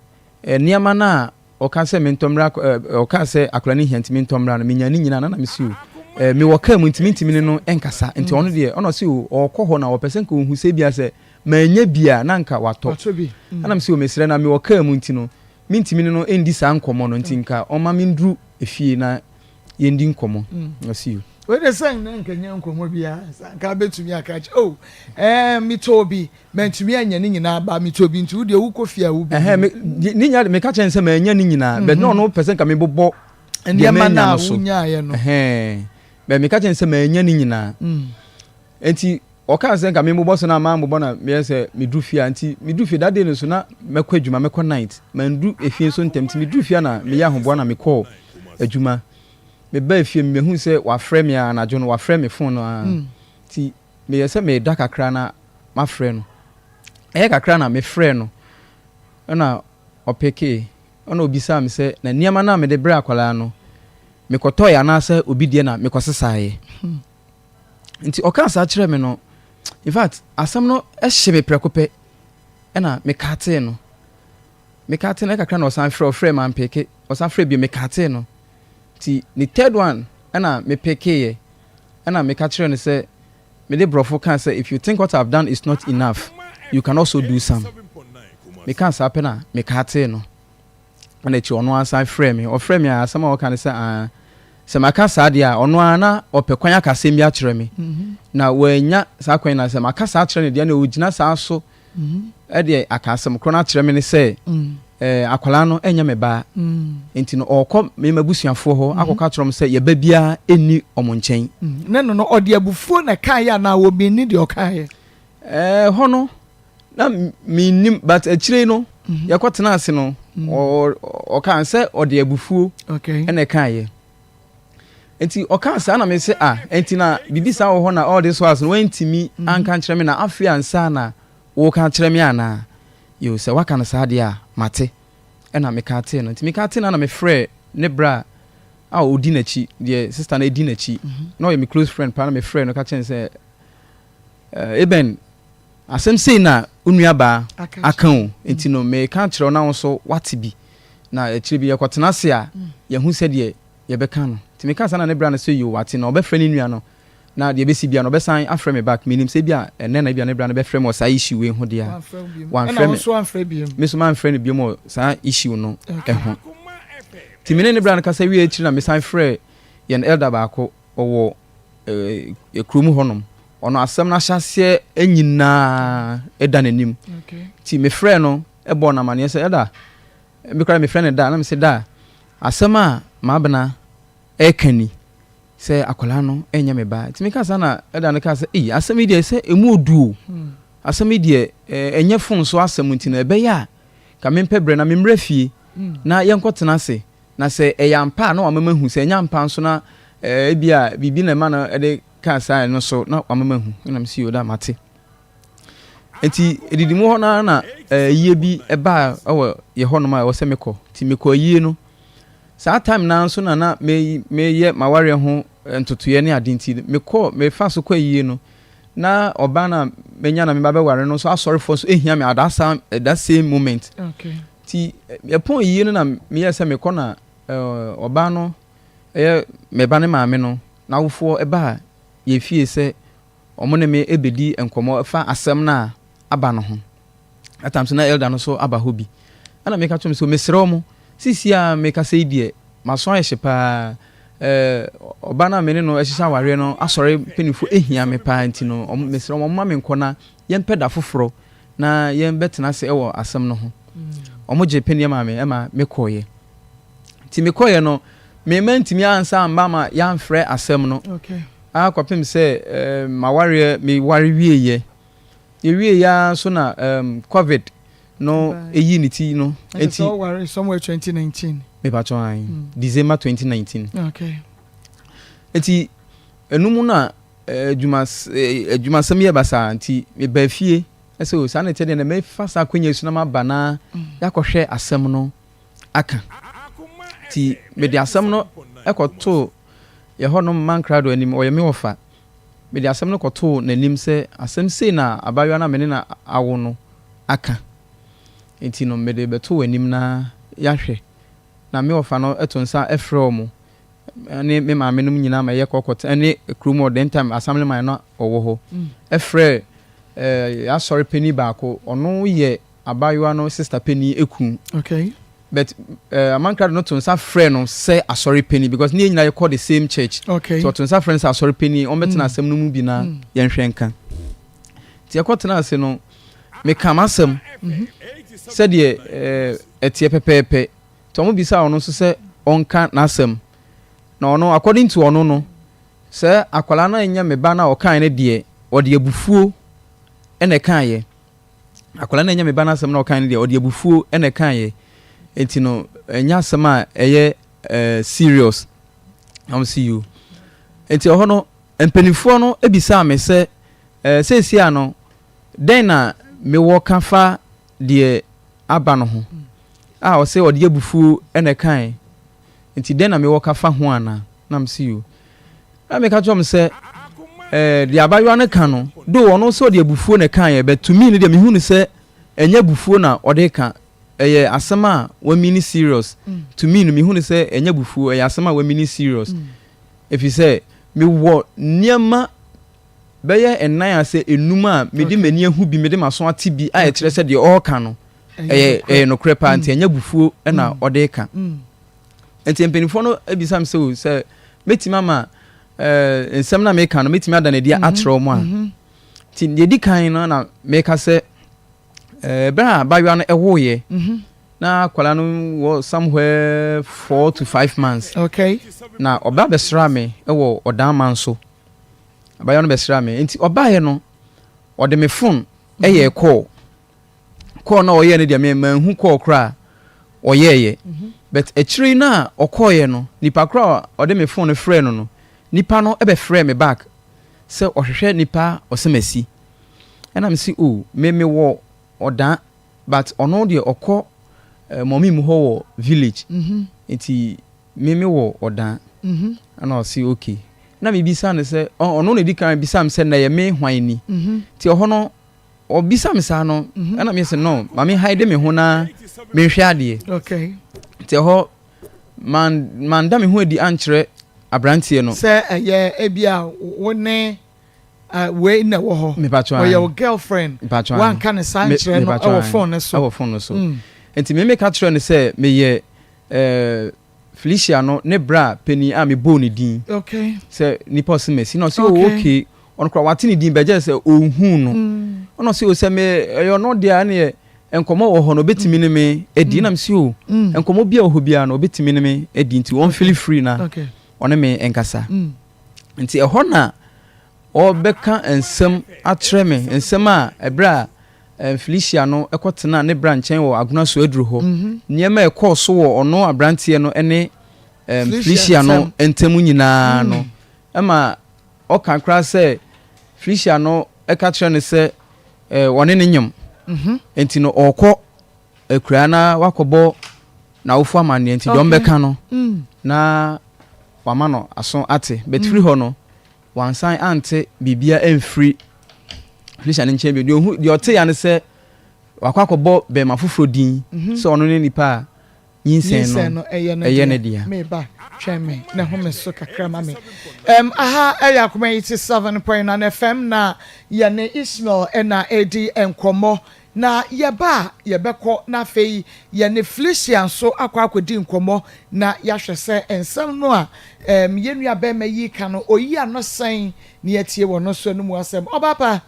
nneɛma no a Ɔka sɛ mentɔ mmra ɛ ɔkaa sɛ akwadaa no hia nti mentɔ mmra no, menya ne nyinaa na na mese o ɛ mewɔ kaa mu nti mentumi ne no nkasa nti ɔno deɛ ɔna ɔse o ɔɔkɔ hɔ na ɔpɛ sɛ nka ɔhu sɛ ebia sɛ manya bi a na nka watɔ Watɔ bi. ɛna mese o mesrɛ na mewɔ kaa mu nti no mentumi ne no ndi saa nkɔmmɔ no nti nka ɔmma menduru efie na yɛndi nkɔmmɔ ɔse o. Wei de sɛ na nka nya nkɔmmɔ biara sɛ anka bɛtumi aka kyɛ o ɛɛ metɔɔ bi Mantumi anya ne nyinaa ba metɔ bi nti wo deɛ wokɔ fie a wobɛhu. Me, ne nyinaa de meka kyerɛ no sɛ manya ne nyinaa but na ɔno pɛ sɛ nka mebobɔ deɛ Nneɛma manya no no a so. wonyaeɛ no. Ɛhɛn, but meka kyerɛ no sɛ manya ne nyinaa. Nti ɔkaa sɛ nka mebobɔ so na mammobɔ na meyɛ sɛ meduru fie a nti meduru fie that day no so na mɛkɔ adwuma mɛkɔ night manduru efie nso ntɛm nti meduru fie a na meyɛ ahoboa na mekɔɔ adwuma. Mebaa fie mebɛhuu sɛ wafrɛ me a anadwo no wafrɛ me phone no ara nti meyɛ sɛ meda kakra na mafrɛ no. Ɛyɛ kakra na mefrɛɛ no ɛna ɔpekee ɛna ɔbisaa me sɛ na nneɛma no a mede brɛɛ akwadaa no mekɔtɔeɛ anaasɛ obi deɛ na mekɔsesaeɛ. Nti ɔkaa saa kyerɛɛ me no in fact asɛm no hye me prɛko pɛ ɛna mekatee no. Mekatee no kakra na ɔsan frɛ ɔfrɛ mampeke ɔsan frɛ bio mekatee no. Nti ne third one ɛna mepekeeɛ ɛna meka kyerɛɛ no sɛ Mede brɔfo kaa sɛ if you think what I've done is not enough, you can also do some. Mekaa saa pɛ na mekatee no. Ɛna akyiri ɔno ara san frɛɛ me. Ɔfrɛɛ me a asɛm a ɔka ne sɛ aa sɛ maka saa deɛ a ɔno ara na ɔpɛ kwan aka asɛm bi akyerɛ me. Na wannya saa kwan na sɛ maka saa akyerɛ no deɛ na ɔgyina saa so ɛdeɛ aka asɛm korɔ no akyerɛ me ne sɛ ɛɛ akwadaa no ɛnyɛ me ba nti no ɔrekɔ me m'abusuafoɔ hɔ akɔka akyerɛ wɔn sɛ yɛba biara ɛnni wɔn nkyɛn. Ne no no ɔde abufuo na ɛkaeɛ anaa ɔmenni deɛ ɔkaeɛ? Ɛɛ hɔ no na mennim but akyire yi no yɛkɔ tena ase no ɔkaa sɛ ɔde abufuo ɛna ɛkaeɛ. Nti ɔkaa saa na mese ah nti na biribi saa wɔ hɔ na all this while no wantumi anka nkyerɛ me na afei ansa na woka akyerɛ me anaa? Yoo sɛ waka no saa deɛ a mate. Ɛna meka tee no. Nti meka tee no na mefrɛɛ ne bra a ɔdi n'akyi deɛ sister no ɛdi n'akyi na ɔyɛ me close friend paa na mefrɛɛ no ka kyerɛ no sɛ Eben asɛm sei na wo nuabaa aka o nti no meka akyerɛ wo na wo nso woate bi na akyire bi yɛkɔtena ase a yɛahu sɛdeɛ yɛbɛka no. Nti mekaa saa na ne bra no sɛ yoo wate na ɔbɛfrɛ ne nua no na deɛ ɛbɛsi biara no ɔbɛsan afrɛ me back. Menim sɛ ebia ɛnnɛ na ebia ne bra no bɛfrɛ me wɔ saa issue wei ho deɛ a wamfrɛ me. Me nso mamfrɛ no biom wɔ saa issue no ho. Nti me ne ne bra no kasa wie akyiri na mesan frɛɛ yɛn elder baako ɔwɔ eh, kurom hɔnom. Ɔno asɛm no ahyɛaseɛ nyinaa ɛda n'anim. Nti mefrɛɛ no bɔɔ no amaneɛ sɛ elder Me koraa mefrɛ no da na mese da asɛm a Maabena reka ni sɛ akwadaa no nyɛ me ba. Nti meka saa na ɛda no kaa sɛ ei asɛm yi deɛ sɛ ɛmu odu o. Asɛm yi deɛ ɛnyɛ fon so asɛm nti no ɛbɛyɛ a ka mempɛ berɛ na memmra fie na yɛnkɔtena ase na sɛ ɛyɛ ampa a na wama mahu sɛ ɛnyɛ ampa nso na ebi a biribi na ɛma no de kaa saa ɛno so na wama mahu. Ɛna mese yoo da mate. Nti edidi mu hɔ no ara na ayie bi baa wɔ yɛ hɔnom a ɛwɔ sɛ mekɔ. Nti mekɔ ayie no. Saa time no ara nso na na meyɛ m'awareɛ ho ntotoeɛ ne ade nti mekɔ mefa so kɔ ayie no na ɔbaa no a manya na meba bɛware no nso asɔrefoɔ nso ehia me at that same, at that same moment. Okay. Nti yɛpɔn ayie no na meyɛ sɛ mekɔ na ɔbaa no ɛyɛ me ba ne maame no n'awofoɔ ɛbaa yɛ fie sɛ wɔne me bɛdi nkɔmmɔ fa asɛm no a aba no ho. That time so na elder no so aba hɔ bi. Ɛna meka kyerɛ wɔn sɛ mesrɛ wɔn, seesei a mekasa yi deɛ, m'aso ayɛ hye paa. Ɛɛ, ɔba no a me ne no hyehyɛ awareɛ no asɔre mpanimfoɔ hia me paa nti no, wɔn, mesrɛ wɔn, wɔmma me nkɔ na yɛmpɛ da foforɔ na yɛbɛtena ase wɔ asɛm no ho. Wɔn gye peneɛ maa me ma mekɔeɛ. Nti mekɔeɛ no, me mantumi ansa amma ma yɛamfrɛ asɛm no. Okay. Ara kɔpem sɛ m'awareɛ meware wieeɛ. Yɛwieeɛ ara nso na covid no yii ne ti no. Nti sɛ woware somewhere 2019? Mepakyɛw ae, December 2019. Okay. Nti ɛno mu na. Adwuma adwumasɛm yɛ basaa nti mebaa fie sɛ o saa na ɛteɛ deɛ na mɛfa saa akwanya yi so na maba na yɛakɔhwɛ asɛm no aka. Nti mede asɛm no kɔtoo yɛ hɔnom Mankrado anim, ɔyɛ me wɔfa. Mede asɛm no kɔtoo n'anim sɛ asɛm sei na abaayewa no a me ne no awo no aka. Nti no mede bɛto w'anim na yɛahwɛ. Na me wɔfa no to nsa frɛ wɔn ne me maame nom nyinaa ma yɛkɔ kɔtena ne kurom hɔ then time assemblyman no ɔwɔ hɔ ɛfrɛ ɛɛ asɔre panyin baako ɔno yɛ abaayewa no sister panyin ekun okay but ɛɛ amankrado no to nsa frɛ no sɛ asɔre panyin because ne yɛn nyinaa yɛkɔ the same church okay so ɔto nsa frɛ no sɛ asɔre panyin ɔmbɛtena asɛm no mu bi na yɛnhwɛ nka nti yɛkɔ tena ase no meka m'asɛm sɛdeɛ ɛɛ ɛteɛ pɛpɛɛpɛ. Nti ɔmo bisaa ɔno nso sɛ ɔnka n'asɛm. Na ɔno according to ɔno no, sɛ akwadaa no nyɛ me ba no a ɔkaeɛ no deɛ, ɔde abufuo na ɛkaeɛ. Akwadaa no nyɛ me ba no asɛm na ɔkaeɛ no deɛ, ɔde abufuo na ɛkaeɛ. Nti no, ɛnyɛ asɛm a ɛyɛ eh, serious. Na wɔn si you. Nti ɛhɔ no, mpanimfoɔ no bisaa me sɛ, eh, seesie a no, dɛn na mewɔ ka fa deɛ aba no ho a ɔsɛ ɔde abufuo na ɛkae nti dɛn na mewɔ ka fa ho ana? Na mese yo. Na meka kyerɛ wɔn sɛ eh, deɛ abayewa no ka no, do ɔno sɛ ɔde abufuo na ɛkaeɛ, but to me no deɛ mehu no sɛ ɛnyɛ abufuo na ɔde ka, ɛyɛ asɛm a wamini serious. To me no mehu no sɛ ɛnyɛ abufuo, ɛyɛ asɛm a wamini serious. Ɛfiri sɛ mewɔ nneɛma bɛyɛ nnan asɛ enum a mede m'ani ahu bi, mede m'aso ate bi a ɛkyerɛ sɛ deɛ ɔreka no ɛyɛ ɛyɛ nokorɛ paa nti ɛnyɛ abufuo na ɔde reka. Nti mpanimfoɔ no bisa me sɛ o sɛ mɛtumi ama ɛɛ nsɛm na meka no mɛtumi ada no adi akyerɛ wɔn a. Nti deɛ ɛdi kan no na meka sɛ ɛɛ berɛ a abaayewa no ɛwoeɛ na akwadaa no wɔ somewhere 4 to 5 months. Okay. Na ɔba bɛsraa me wɔ Ɔdanman so. Abaayewa no bɛsraa me. Nti ɔbaeɛ no, ɔde me phone ɛyɛɛ call. Call no a ɔyɛɛ no deɛ me manhu call koraa a ɔyɛɛyɛ. But akyire yi no a ɔkɔeɛ no, nipa korɔ a ɔde me phone no frɛɛ no no, nipa no bɛfrɛɛ me back sɛ ɔhwehwɛ nipa a ɔsɛmasi. Ɛna me se oh, me mewɔ Ɔdan but ɔno deɛ ɔkɔ eh, mɔmi mu hɔ wɔ village. Nti Me me wɔ ɔdan. Ɛna ɔse okay. Na me bisa no sɛ, ɔno na edi kan bisa me sɛ na ɛyɛ me hwan ni. Nti ɛhɔ no, ɔbisa me saa no, ɛna me sɛ no, ma me hide me ho na menhwɛ adeɛ. Okay. Nti ɛhɔ, man, manda me ho adi ankyerɛ aberanteɛ no. Sɛ ɛyɛ ebi a wo ne wei na ɛwɔ hɔ. Ɔyɛ wo girlfriend. Wanka ne saa nkyerɛ no ɛwɔ phone no so. Ɛwɔ phone no so. Nti me meka kyerɛ no sɛ meyɛ eh, Felicia no ne bra panin a mebɔɔ ne din okay. sɛ nipa ɔse masi na ɔse oh, okay. oh okay ɔno koraa wate ne din bɛgyɛ sɛ ɔnhuu no mm. ɔna ɔse oh sɛ me ɛyɛ ɔno deɛ ɛneɛ nkɔmmɔ wɔ hɔ no ɔbɛtumi ne me adi mm. na mese o oh, mm. nkɔmmɔ bi a wɔ hɔ biara no ɔbɛtumi ne me adi nti ɔn feel free na okay. ɔne me nkasa mm. nti ɛhɔ na ɔbɛka nsɛm akyerɛ me nsɛm a ɛberɛ a Felicia no kɔtenaa ne bra nkyɛn wɔ Agona so aduru hɔ. Nneɛma a ɛkɔɔ so wɔ ɔno aberanteɛ no ne Felicia no ntam nyinaa no, ɛma ɔka koraa sɛ Felicia no ka kyerɛ no sɛ ɔne no nyem. Nti no ɔrekɔ akuraa na wakɔbɔ n'awofo amanneɛ nti deɛ ɔmbɛka no na wama no aso ate. But firi hɔ no, Wansan ante biribiara amfiri Felicia no nkyɛn bio. Deɛ ɔhu, deɛ ɔteeɛ ara ne sɛ wakɔ akɔbɔ bɛrima foforɔ din mhm. sɛ ɔno ne nipa a nyinsɛn no ɛyɛ ne dea. Meba twɛn me na home so kakra ma me. Um, aha ɛyɛ akoma 87.9 FM na yɛne Ismail ɛna ɛdi nkɔmmɔ. Na yɛba a, yɛbɛkɔ na afei yɛne Felicia nso akɔ akɔdi nkɔmmɔ na yɛahwɛ sɛ nsɛm no a um, yɛn nua barima yi reka no, ɔyi ano sɛn na yɛatie wɔ no nso anom asɛm. Ɔbaa pa.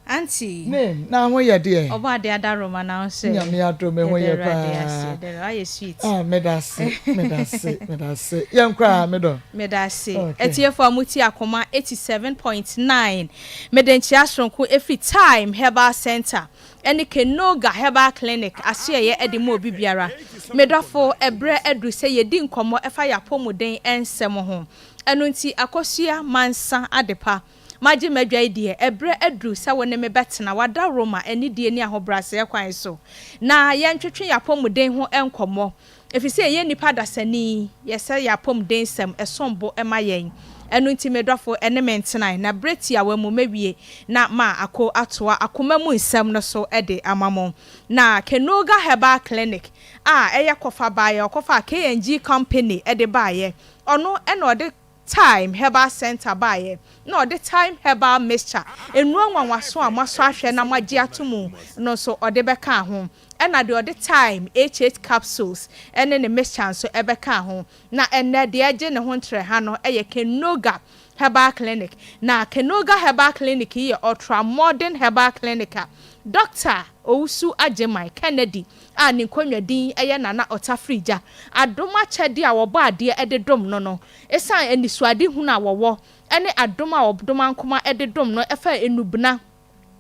Auntie. Ne, na ho yɛ deɛ? Ɔbɔ adeɛ adaworoma na wo nso ɛ? Nyame adom me ho yɛ paa. Yɛda Awurade ase, yɛda Awurade, woayɛ sweet. Ah, meda ase, meda ase, meda ase. Yɛnkɔ a, me dɔ. Meda ase. Okay. Atiefo a motie Akoma 87.9, mede nkyea soronko ɛfiri Thyme Herbal Centre ne Kenoga Herbal Clinic asoɛeɛ de ma obi biara. Me dɔfo, ɛberɛ aduru sɛ yɛdi nkɔmmɔ ɛfa yɛn apɔmuden nsɛm ho. Ɛno nti, Akosua Mansa Adepa. Magye m'adwa yi deɛ, ɛberɛ aduru sɛ wo ne me bɛtena w'adaworoma anidie ne ahobrɛaseɛ kwan so, na yɛntwetwe yɛn apɔmuden ho nkɔmmɔ, ɛfiri sɛ yɛyɛ nnipa adasani, yɛsɛ yɛn apɔmudensɛm ɛsom bo ma yɛn. Ɛno nti, me dɔfo, ɛne me ntenae, na berɛ tiawa mu mɛwie na ma ako atoa akoma mu nsɛm no so de ama mo. Na Kenoga Herbal Clinic a ɛyɛ kɔfa baeɛ, ɔkɔfaa KNG Company de baeɛ, ɔno na ɔde Thyme Herbal Centre baeɛ, na ɔde Thyme Herbal Mixture, nnuro nwanwaso a moasɔ ahwɛ na moagye ato mu no nso ɔde bɛkaa ho, ɛna deɛ ɔde Thyme HH Capsules ne ne mixture nso bɛkaa ho. Na ɛnnɛ deɛ ɛregye ne ho ntrɛha no yɛ Kenoga Herbal Clinic. Na Kenoga Herbal Clinic yi yɛ ultra modern herbal clinic a Dɔkta Owusu Agyemang Kennedy a ne nkonnwa din yɛ Nana Ɔtafirigya adom akyɛdeɛ a wɔbɔ adeɛ de dom no no, ɛsiane anisoadehunu a wɔwɔ ne adom a Ɔdomankoma de dom no fa nnubena,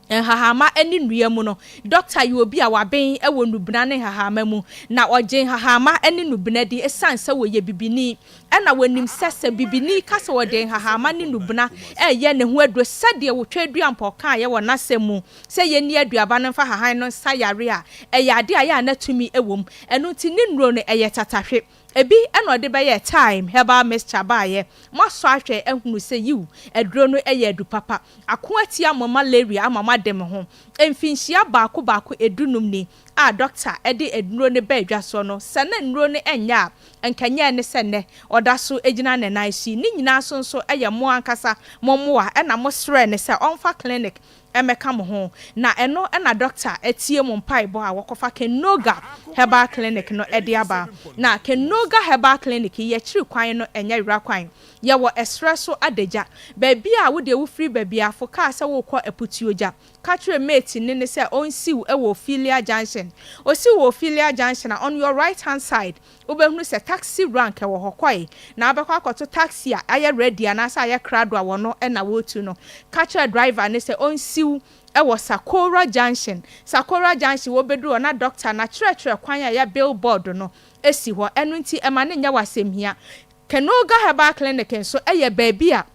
nhahamma ne nnua mu no, dɔkta yɛ obi a waben wɔ nnubena ne nhahamma mu, na ɔgye nhahamma ne nnubena di esiane sɛ ɔyɛ bibini. Ɛna wɔnim sɛ sɛ bibini ka sɛ ɔde nhahamma ne nnubena reyɛ ne ho aduro sɛdeɛ Otwaduampɔw kaeɛ wɔ n'asɛm mu sɛ yɛnni aduaba no mfa hahan no nsa yare a, ɛyɛ adeɛ a ɛyɛ a na tumi wɔ mu. Ɛno nti ne nnuro no ɛyɛ tatahwe. Ebi na ɔde bɛyɛɛ thyme herbal mixture baeɛ. Moasɔ ahwɛ ahunu sɛ yiw, aduro no yɛ adu papa. Ako atia mo malaria ama moade mo ho. Mfinhyia baako baako edunum ni a dɔkta de nnuro no baa dwa soɔ no, sɛ na nnuro no nyɛ a, anka nyɛ ɛne sɛ nnɛ ɔda so gyina ne nan so yi. Ne nyinaa so nso yɛ mo ankasa mo mmoa na mosrɛɛ no sɛ ɔmfa clinic mmɛka mo ho, na ɛno na dɔkta atie mo mpaebɔ a wɔkɔfa Kenoga Herbal Clinic no de aba. Na Kenoga Herbal Clinic yi, yɛkyiri kwan no ɛnyɛ yera kwan. Yɛwɔ ɛserɛ so adagya, baabi a wo deɛ wofiri baabi a fo kaa sɛ worekɔ Aputuogya. Ka kyerɛ mate no ne sɛ ɔnsiw wɔ Ophelia Junction. Osiw wɔ Ophelia Junction a, on your right hand side, Wobɛhunu sɛ taxi rank wɔ hɔ, kɔe na wobɛkɔ akɔto taxi a ayɛ ready anaasɛ ayɛ krado a wɔno na wɔretu no. Ka kyerɛ driver no sɛ ɔnsiw wɔ Sakora Junction. Sakora Junction wobɛduru hɔ na doctor no akyerɛkyerɛ kwan a ɛyɛ billboard no si hɔ. Ɛno nti ɛma no nyɛ wo asɛmhia. Kenoga Herbal Clinic nso yɛ baabi a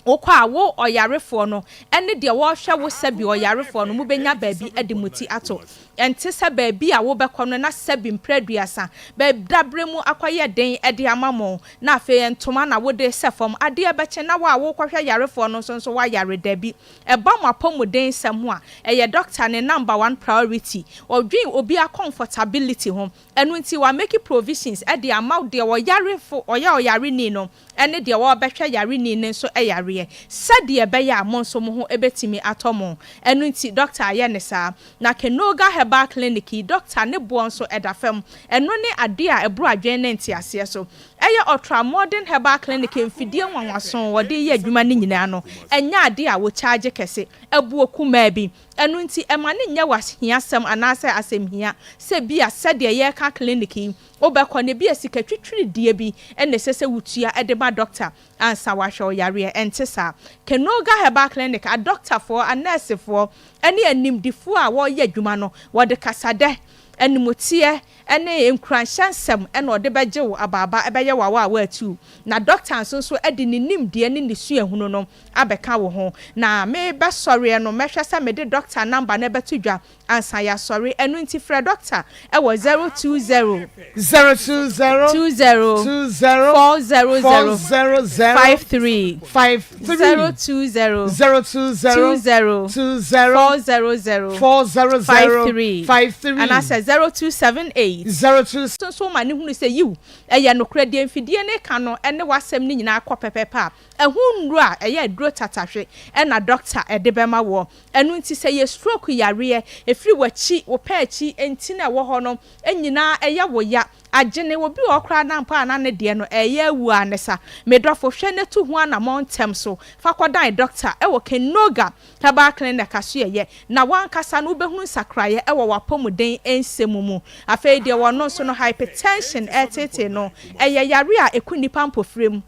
Wokɔ a, wo ɔyarefoɔ no ne deɛ ɔrehwɛ wo sɛbi ɔyarefoɔ no, mobɛnya baabi de mo ti ato. Ɛnte sɛ baabi a wobɛkɔ no na sɛbi mprɛ aduasa bɛda berɛ mu akɔyɛ den de ama mo, na afei ntoma na wode resɛ fam. Adeɛ bɛkye na wo a worekɔhwɛ yarefoɔ no nso nso woayare. Dabi. Ɛba mo apɔmudensɛm ho a, ɛyɛ dɔkta ne number one priority. Ɔdwen obiara comfortability ho. Ɛno nti, wameki provisions de ama deɛ ɔyarefo, ɔyɛ ɔyareni no ne deɛ ɔrebɛhwɛ yareni no nso yareɛ, sɛdeɛ ɛbɛyɛ a mo nso mo ho bɛtumi atɔ mo. Ɛno nti, dɔkta ayɛ no saa. Na Kenoga Herbal Clinic yi, dɔkta ne boɔ nso da fam. Ɛno ne adeɛ a ɛboro adwene ne nteaseɛ so. Ɛyɛ Ultra Modern Herbal Clinic mfidie nwanwaso wɔde reyɛ adwuma no nyinaa no, ɛnyɛ adeɛ a wɔkyaagye kɛse. Ɛboɔ kumaa bi. Ɛno nti, ɛma no nyɛ wo ahiasɛm anaasɛ asɛmhia sɛ bi a sɛdeɛ yɛreka clinic yi, wobɛkɔ no, ebia sika twitwiridie bi na ɛsɛ sɛ wotua de ma dɔkta ansa wahwɛ wo yareɛ. Ɛnte saa. Kenoga Herbal Clinic, adɔktafoɔ, anɛɛsefoɔ, ne animdefoɔ a wɔreyɛ adwuma no, wɔde kasadɛ, animteɛ, ne nkuranhyɛ nsɛm na ɔde bɛgye wo abaaba, ɛbɛyɛ wo awaawaatu. Na dɔkta nso nso de ne nimdeɛ ne ne suahunu no abɛka wo ho. Na me bɛsɔreɛ no, mɛhwɛ sɛ mede dɔkta number no bɛto dwa ansa yɛasɔre. Ɛno nti frɛ dɔkta wɔ 020. 020 20 20 400 400 53 53 020 020 20 20 400 400 53 53 anaasɛ 0278. 02. Nso ma no hunu sɛ, yiw, ɛyɛ nokorɛ, deɛ mfidie no reka no ne w'asɛm no nyinaa kɔ pɛpɛɛpɛ a, ɛho nnuro a ɛyɛ aduro tatahwe na dɔkta de bɛma woɔ. Ɛno nti sɛ ɛyɛ stroke yareɛ, ɛfiri w'akyi, wo pɛ akyi ntini a ɛwɔ hɔ no nyinaa ɛyɛ wo ya, agyene, obi wɔ hɔ koraa na mpo a na ne deɛ no ɛreyɛ awu ara ne sa. Me dɔfo, hwɛ na tu ho anammɔn ntɛm so fa kɔdan dɔkta wɔ Kenoga Herbal Clinic asoɛeɛ na w'ankasa no wobɛhunu nsakraeɛ wɔ w'apɔmuden nsɛm mu. Afei deɛ ɔno nso no hypertension reteetee no, ɛyɛ yareɛ a ɛku nnipa mpofirem.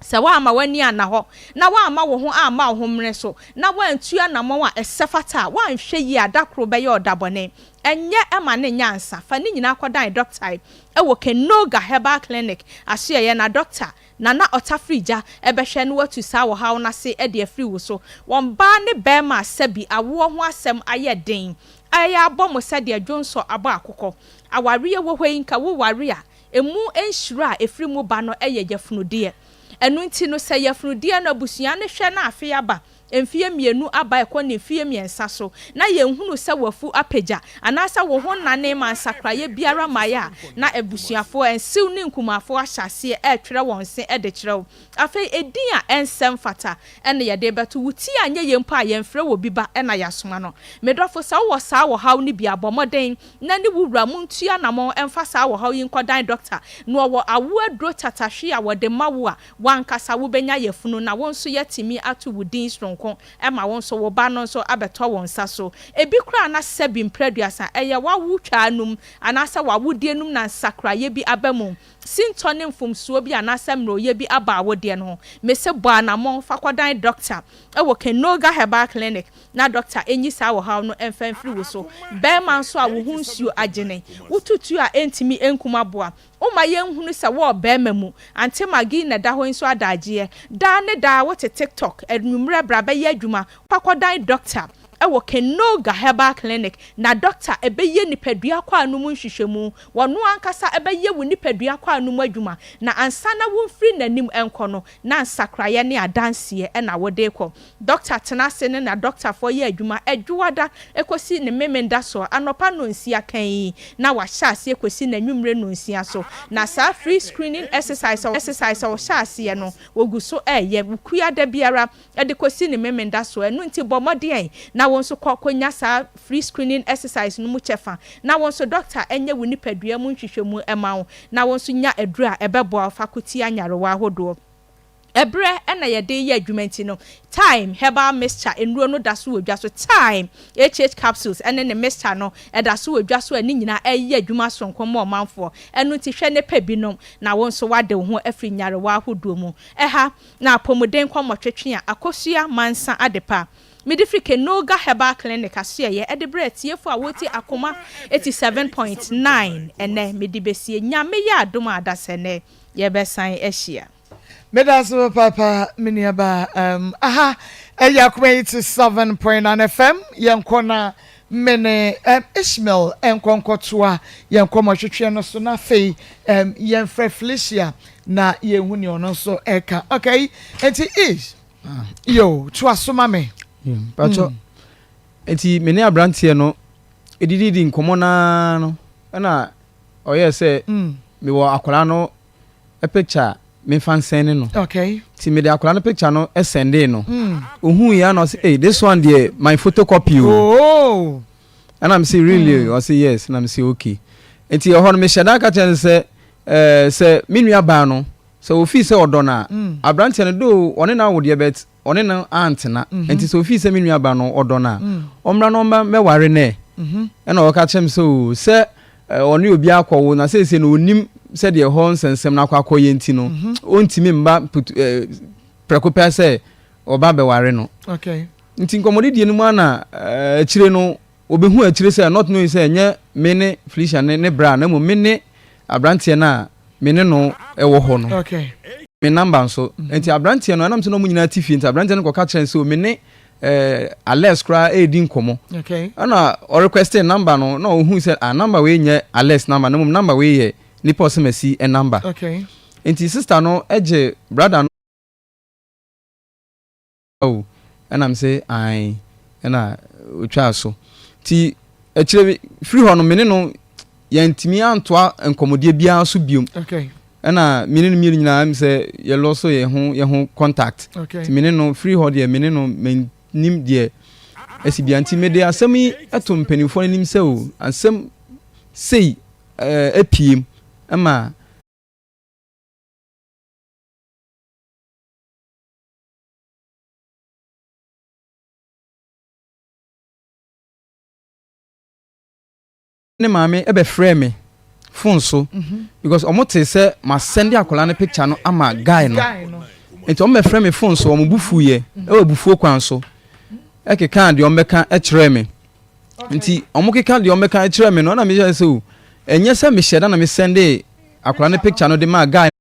Sɛ woamma w'ani anna hɔ, na woamma wo ho amma wo ho mmere so, na woantu anammɔn a ɛsɛ fata a, woanhwɛ yie a, da koro bɛyɛ ɔdabɔne. Ɛnyɛ ma no nyɛ ansa. Fa ne nyinaa kɔdan dɔkta wɔ Kenoga Herbal Clinic asoɛeɛ na dɔkta Nana Ɔtafiri Gya bɛhwɛ na watu saa ɔhaw no ase de afiri wo so. Wɔn baa ne barima a sɛbi awoɔ ho asɛm ayɛ den ayɛ abɔ mo sɛdeɛ dwonsɔ abɔ akokɔ. Awareɛ wɔ hɔ yi nka wo ware a, Emu nhyira a ɛfiri mu ba no yɛ yafunudeɛ. Ɛno nti no, sɛ yafunudeɛ no, abusua no hwɛ na afe aba, mfeɛ mmienu aba ɛkɔ ne mfeɛ mmiɛnsa so, na yɛnhunu sɛ w'afu apagya, anaasɛ wo ho nnanee ma nsakraeɛ biara mmaeɛ a, na abusuafoɔ, nsew ne nkumafoɔ ahyɛ aseɛ retwerɛ wɔn se de kyerɛ wo. Afei edin a ɛnsɛ mfata na yɛde rebɛto wo ti anyɛ yie mpo a yɛmfrɛ wɔ bi ba na yɛasoma no. Me dɔfo, sɛ wowɔ saa ɔhaw no bi a, bɔ mmɔden na ne wo wura montu anammɔn mfa saa ɔhaw yi nkɔdan dɔkta na ɔwɔ awo aduro tatahwe a wɔde ma wo a w'ankasa wobɛnya yafunu na wo nso yɛatumi ato wo din sononko ma wo nso wo ba no nso abɛtɔ wo nsa so. Ebi koraa na sɛbi mprɛduasa ɛyɛ w'awotwaa no mu anaasɛ w'awodeɛ no mu na nsakraeɛ bi aba mu. Sintɔ ne mfomsoɔ bi anaasɛ mmerɛwyɛ bi aba awodeɛ no ho, mese bɔ anamɔn fa kɔdan dɔkta wɔ Kenoga Herbal Clinic na dɔkta nyi saa ɔhaw no mfa mfiri wo so. Barima nso a wo ho nsuo agyene, wo tutuo a ɛntumi nkum aboa, woma yɛnhunu sɛ wo ɔbarima mu. Ante Maggie na ɛda hɔ yi nso adagyeɛ. Daa ne daa wote TikTok, anwummerɛ bra bɛyɛ adwuma, fa kɔdan dɔkta wɔ Kenoga Herbal Clinic na dɔkta bɛyɛ nipadua kwaa no mu nhwehwɛmu. Ɔno ankasa bɛyɛ wo nipadua kwaa no mu adwuma, na ansa na womfiri n'anim nkɔ no, na nsakraeɛ ne adanseɛ na wode rekɔ. Dɔkta tena ase ne n'adɔktafoɔ yɛ adwuma Ɛdwoada kɔsi ne Memenda soɔ anɔpa nnɔnsia kann na wahyɛ aseɛ kɔsi n'anwummerɛ nnɔnsia so. Na saa free screening exercise a exercise a ɔhyɛ aseɛ no, wɔgu so reyɛ Wukuada biara de kɔsi ne Memenda soɔ. Ɛno nti bɔ mmɔdeɛn na wo nso kɔ kɔnya saa free screening exercise no mu kyɛfa na wo nso dɔkta nyɛ wo nipadua mu nhwehwɛmu ma wo na wo nso nya aduro a ɛbɛboa wo fa ko tia nyarewa ahodoɔ. Ɛberɛ na yɛde reyɛ adwuma nti no, Thyme herbal mixture nnuro no da so wɔ dwa so. Thyme HH capsules ne ne mixture no da so wɔ dwa so a ne nyinaa ɛreyɛ adwuma soronko ma ɔmanfoɔ. Ɛno nti hwɛ ne pɛ bi nom na wo nso woade wo ho afiri nyarewa ahodoɔ mu. Ɛha na apɔmuden nkɔmmɔtwetwe a Akosua Mansa Adepa Mede firi Kenoga Herbal Clinic asoɛeɛ de brɛ atiefo a wɔretie Akoma 87.9 ɛnnɛ mede bɛsie Nyame yɛ adom a adasɛnnɛ yɛbɛsan ahyia. Meda ase papaapa me nua baa um, aha ɛyɛ Akoma 87.9 FM yɛnkɔ na me ne um, Ishmael nkɔ nkɔtoa yɛn nkɔmmɔtwetweɛ no so na afei um, yɛmfrɛ Felicia na yɛnhu nea ɔno nso ɛka okay nti Ish Yo, toa so ma me. Mpatsɔ, mm. nti me ne aberanteɛ no edididi nkɔmɔ naa no ɛna ɔyɛɛ sɛ mm. mewɔ akwadaa no picture memfa nsɛn no. Okay. Nti mede akwadaa no picture no sɛndee no. Mm. Ohun yɛ na ɔsɛ, hey, this one deɛ my photocopy o. Oh. Ɛna me se really mm. ɔsɛ yes na me se okay. Nti ɛhɔ no mehyɛ da ka kyerɛ no sɛ ɛɛ sɛ me nua baa no. Sɛ ofii sɛ ɔdɔ no a, abranteɛ no though ɔne no awo deɛ but ɔne no antena nti sɛ ofii sɛ me nua ba no ɔdɔ no a, ɔmmra na ɔmma mɛware no ɛ. Ɛna ɔka kyerɛ me sɛ oo sɛ ɔne obi akɔwo na seesei no ɔnnim sɛdeɛ ɛhɔ nsɛnsɛm no akɔ akɔyɛ nti no ɔntumi mma putu ɛɛ prɛko pɛ sɛ ɔba bɛware no. Nti nkɔmmɔdidie no mu ara na akyire no Obehu akyire sɛ, not knowing sɛ ɛnyɛ me ne Felicia ne ne bra na mmom me ne abranteɛ no a me ne no wɔ hɔ no. Okay. Me number nso. Nti abranteɛ no, ɛnam sɛ na wɔn nyinaa te fie nti abranteɛ no kɔka kyerɛ no sɛ o me ne eh, Alex koraa redi nkɔmmɔ. Okay. Ɛna ɔrequestee number no na ɔhuu sɛ ah number wei nyɛ Alex number na mmom number wei yɛ nipa ɔsɛmasi number. Okay. Nti sister no gye brother no. O, ɛna mese ae, ɛna ɔtwaa so. Nti akyire bi, firi hɔ no, me ne no yɛntumi antoa nkɔmmɔdeɛ biara so biom. Okay. Ɛna me ne no mmienu nyinaa ɛm sɛ yɛlɔso yɛn ho yɛn ho contact. Okay. Nti me ne no firi hɔ deɛ me ne no mennim deɛ asi biara. Nti mede asɛm yi to mpanimfoɔ no anim sɛ o, asɛm sei ɛɛ apue mu ma Ne maame bɛfrɛɛ me phone so because ɔmo tee sɛ ma sɛnde akwadaa no picture no ama guy no. Nti wɔn bɛfrɛ me phone so, wɔn bo fuiɛ ɛwɔ abufuo kwan so, ɛkekaa deɛ wɔn bɛka kyerɛɛ me. Nti wɔn keka deɛ wɔn bɛka kyerɛɛ me no, ɛna mehyɛ sɛ o, ɛnyɛ sɛ mehyɛ da na me sɛndee akwadaa no picture no de maa guy.